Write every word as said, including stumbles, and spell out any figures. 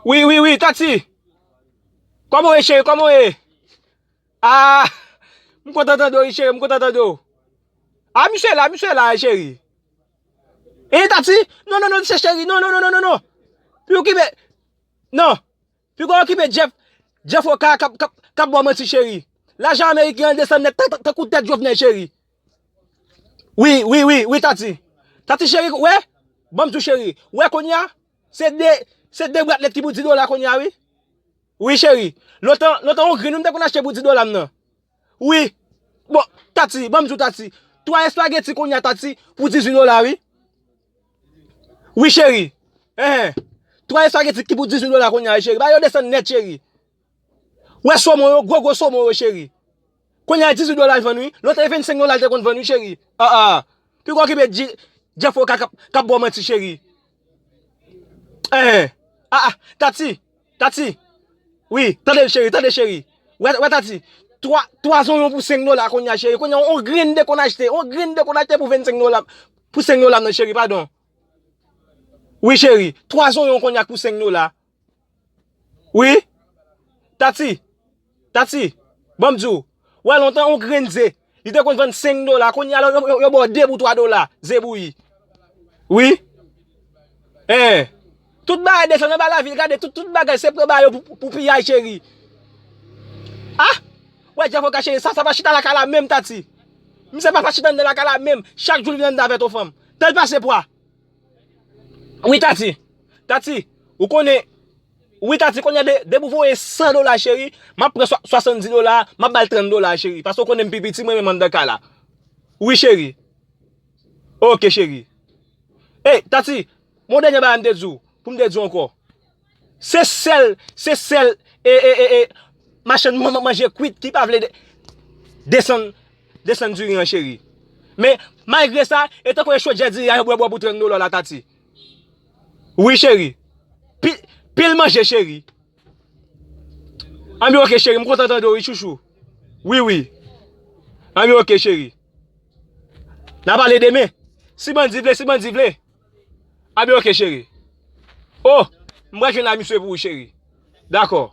Wi, wi, wi, Tati. Kòman w ye, cheri? Kòman w ye? Ah, m kontan tande w, wi, cheri, m kontan tande w. Ah, misye la, misye la, cheri. Eh, Tati? Non, non, non, se cheri. Non, non, non, non, non, non. Pou w kipe. Non. Piga w okipe Jeff, Jeff Oka k ap, k ap, k ap ba w manti, cheri. Lajan ameriken an desann nèt tan- tan- tankou tèt Jovenel, cheri. Wi, wi, wi, wi, Tati. Tati, cheri, wè, ban m di w, cheri. Wè, kounye a, se de, se de bwat lèt ki pou di dola kounye a, wi. Wi, cheri. Lontan, lontan, yon grenn, m te konn achte pou di dola m nan. Wi. Bon, Tati, ban m di w, Tati. Twa espageti kounye a, Tati, pou dizuit dola, wi. Wi, cheri. Enhen. Twa espageti ki pou dizuit dola kounye a, cheri. Ba yo desann nèt, cheri. Wè somon yo, gwo gwo somon yo, cheri. Kounye a dizuit dola l vann, wi. Lontan e vennsenk dola l te konn vann, wi, cheri. Ah, ah. Piga w okipe Jeff Oka k ap, k ap ba w manti, cheri. Enhen. Ah, ah. Tati. Tati. Wi, tande, cheri, tande, cheri. Wè, wè, Tati. Twa, twa zonyon pou senk dola kounye a, cheri. Kounye a, yon grenn de konn achte. Yon grenn de konn achte pou vennsenk dola. Pou senk dola, non, cheri, padon. Wi, cheri. Twa zonyon kounye a pou senk dola. Wi. Tati. Tati. Ban m di w. Wè, lontan, yon grenn ze. Li te konn vann senk dola. Kounye a, yo, yo, yo ba w de pou twa dola. Ze bouyi. Wi. Eh. Tout bagay desann anba lavi, gade, tout, tout bagay, se pran ba yo pou, pou, pou piyay, cheri. Ah! Wè, Jeff Oka, cheri, sa, sa pa chita lakay la menm, Tati. Misye pa, pa chita anndan lakay la menm. Chak jou li vin anndan avèk yon fanm. Tan l pase pwa. Wi, Tati. Tati, ou konnen, wi, Tati, kounye a de, depi w voye san dola, cheri, m ap pran swa- swasanndis dola, m ap ba l trant dola, cheri. Paske w konnen m pi piti, mwen menm anndan kay la. Wi, cheri. Oke, cheri. Ey, Tati, yon dènye bagay m te di w, pou m te di w ankò. Se sèl, se sèl, e, e, e, e, machann man- man- manje kwit ki pa vle de- desann, desann diri an, cheri. Men, malgre sa, e tankou e chodyè diri a yo bwè bwè pou trant dola la, Tati. Wi, cheri. Pi- pil manje, cheri. Anben, oke, cheri, m kontan tande w, wi, chouchou. Wi, wi. Anben, oke, cheri. N a pale demen. Si bandi vle, si bandi vle. Anben, oke, cheri. Oh, m pral jwenn a misye pou ou, cheri. Dakò.